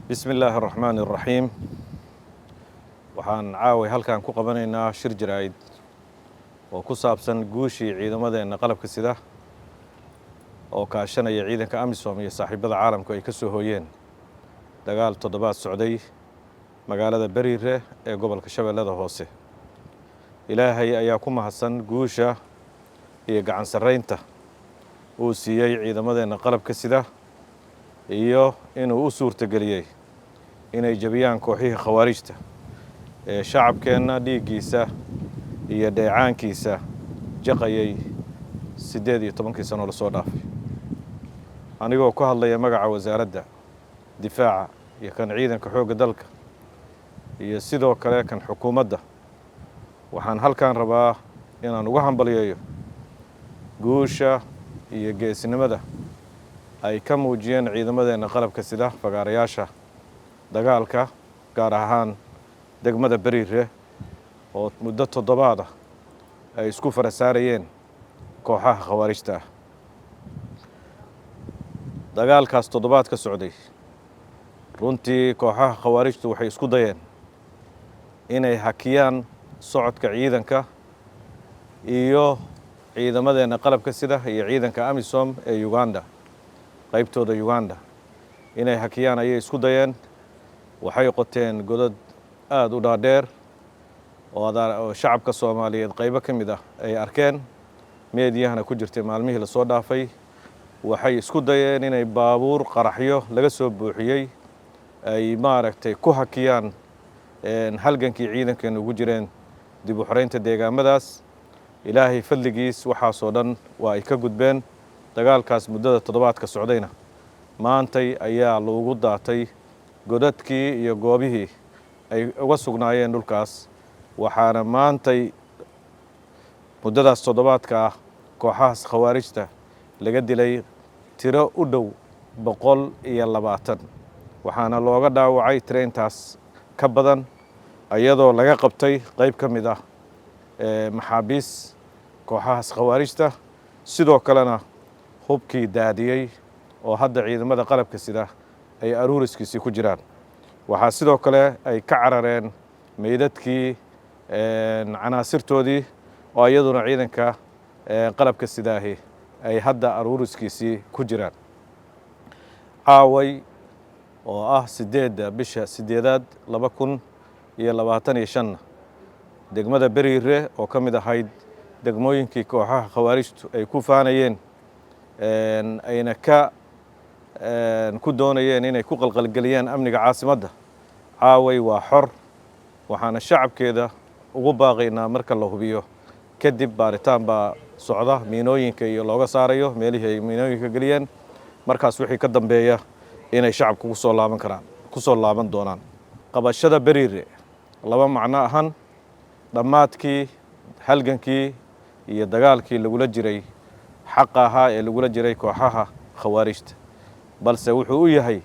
Bismi illaahi araxmaani araxiim. Waxaan caaway halkan ku qabanaynaa shir jaraa'id oo ku saabsan guushii ciidamadeenna qalabka sida oo kaashanaya ciidanka AMISOM iyo saaxiibada caalamku ay ka soo hooyeen dagaal toddobaad socday magaalada Beriire ee gobolka Shabeellada Hoose. Ilaahay ayaa ku mahadsan guusha iyo gacan sarraynta uu siiyey ciidamadeenna qalabka sida iyo inuu u suurtageliyey inay jebiyaan kooxihii khawaarijta ee shacabkeenna dhiiggiisa iyo dheecaankiisa jaqayay 18-kii sano lasoo dhaafay. Anigoo ku hadlaya magaca Wasaaradda Difaaca iyo kan ciidanka xoogga dalka iyo sidoo kale kan xukuumadda, waxaan halkan rabaa inaan uga hambalyeeyo guusha iyo geesinimada ay ka muujiyeen ciidamadeenna qalabka sida fagaarayaasha dagaalka, gaar ahaan degmada Beriire oo muddo toddobaad ah ay isku fara saarayeen kooxaha khawaarijta ah. Dagaalkaas toddobaad ka socday, runtii kooxaha khawaarijtu waxay isku dayeen inay hakiyaan socodka ciidanka iyo ciidamadeenna qalabka sida iyo ciidanka AMISOM ee Uganda, qaybtooda Uganda, inay hakiyaan ayay isku dayeen. Waxay qoteen godad aada u dhaadheer oo shacabka Soomaaliyeed qaybo ka mid ah ay arkeen, meediyahana ku jirtay maalmihii lasoo dhaafay. Waxay isku dayeen inay baabuur qaraxyo laga soo buuxiyey ay maaragtay ku hakiyaan halgankii ciidankeena ugu jireen dib u xoreynta deegaamadaas. Ilaahay fadligiis, waxaasoo dhan waa ay ka gudbeen. Dagaalkaas muddada toddobaadka socdayna maantay ayaa loogu daatay godadkii iyo goobihii ay uga sugnaayeen dhulkaas. Waxaana maantay muddadaas toddobaadka ah kooxahaas khawaarijta laga dilay tiro u dhow 120, waxaana looga dhaawacay tiro intaas ka badan, iyadoo laga qabtay qayb ka mid ah maxaabiis kooxahaas khawaarijta, sidoo kalena hubkii daadiyey oo hadda ciidamada qalabka sida ay aruuriskiisii ku jiraan. Waxaa sidoo kale ay ka carareen meydadkii canaasirtoodii oo iyaduna ciidanka qalabka sidaahi ay hadda aruuriskiisii ku jiraan. Caaway oo ah 8-da bisha 8aad 2025-na, degmada Beriire oo ka mid ahayd degmooyinkii kooxaha khawaarijtu ay ku faanayeen ayna ka ku doonayeen inay ku qalqalgeliyaan amniga caasimadda, caaway waa xor. Waxaana shacabkeeda ugu baaqaynaa, marka la hubiyo kadib, baaritaan baa socda miinooyinka iyo looga saarayo meelihii ay miinooyinka geliyeen, markaas wixii ka dambeeya inay shacabku kusoo laaban karaan, ku soo laaban doonaan. Qabashada Beriire laba macno ahan: dhammaadkii halgankii iyo dagaalkii lagula jiray xaqa ahaa ee lagula jiray kooxaha khawaarijta, balse wuxuu u yahay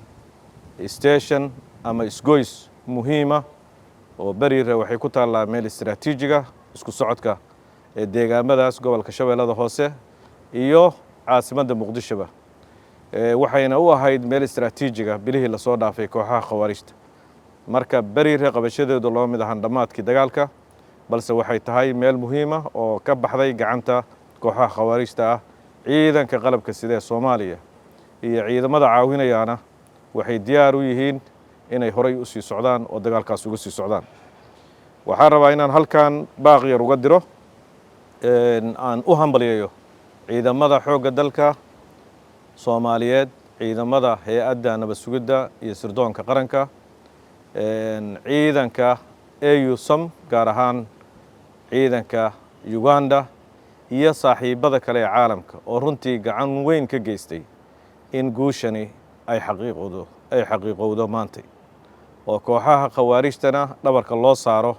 station ama isgoys muhiima oo Beriire waxay ku taallaa meel istraatiijiga isku socodka ee deegaamadaas gobolka Shabeellada Hoose iyo caasimadda Muqdishoba. Waxayna u ahayd meel istraatiijiga bilihii lasoo dhaafay kooxaha khawaarijta. Marka Beriire qabashadeedu loo mid ahan dhammaadkii dagaalka, balse waxay tahay meel muhiima oo ka baxday gacanta kooxaha khawaarijta ah. Ciidanka qalabka sida ee Soomaaliya iyo ciidamada caawinayaana waxay diyaar u yihiin inay horay u sii socdaan oo dagaalkaas uga sii socdaan. Waxaan rabaa inaan halkan baaq yar uga diro, aan u hambalyeeyo ciidamada xoogga dalka Soomaaliyeed, ciidamada Hay-adda Nabad Sugidda iyo Sirdoonka Qaranka, ciidanka AUSOM, gaar ahaan ciidanka Uganda iyo saaxiibada kale ee caalamka oo runtii gacan weyn ka geystay in guushani ay xaqiiqowdo maantay, oo kooxaha khawaarijtana dhabarka loo saaro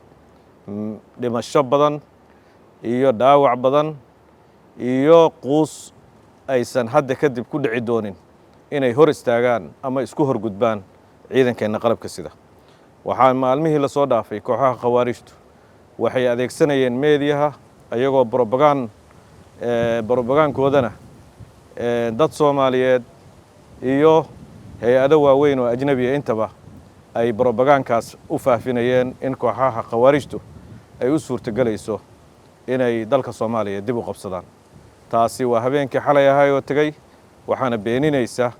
dhimasho badan iyo dhaawac badan iyo quus aysan hadda kadib ku dhici doonin inay hor istaagaan ama isku horgudbaan ciidankeenna qalabka sida. Waxaa maalmihii lasoo dhaafay kooxaha khawaarijtu waxay adeegsanayeen meediyaha ayagoo brobagaankoodana dad Soomaaliyeed iyo hay-ado waaweyn oo ajnabiya intaba. Ay brobagaankaas u faafinayeen in kooxaha khawaarijtu ay u suurtogelayso inay dalka Soomaaliya dib u qabsadaan. Taasi waa habeenkii xalay ahay oo tegey, waxaana beeninaysa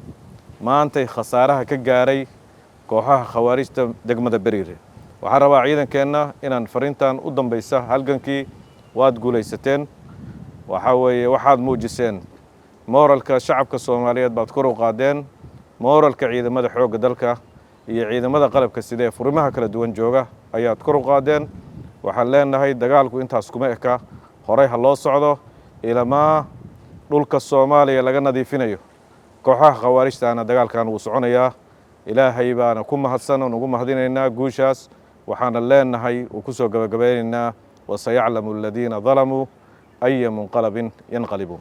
maantay khasaaraha ka gaaray kooxaha khawaarijta degmada Beriire. Waxaan rabaa ciidankeenna inaan fariintan u dambaysa: halgankii waad guulaysateen. Waxaa weeye, waxaad muujiseen mooralka shacabka Soomaaliyeed baad kor u qaadeen, mooralka ciidamada xoogga dalka iyo ciidamada qalabka sida ee furimaha kala duwan jooga ayaad kor u qaadeen. Waxaan leenahay, dagaalku intaas kuma eka, horey ha loo socdo ilamaa dhulka Soomaaliya laga nadiifinayo kooxaha khawaarijtaana. Dagaalkan wuu soconayaa. Ilaahay baana ku mahadsan oon ugu mahadinaynaa guushaas. Waxaana leenahay uu ku soo gabagabeynaynaa: wasayaclamu aladiina dalamuu aya munqalabin yanqalibuun.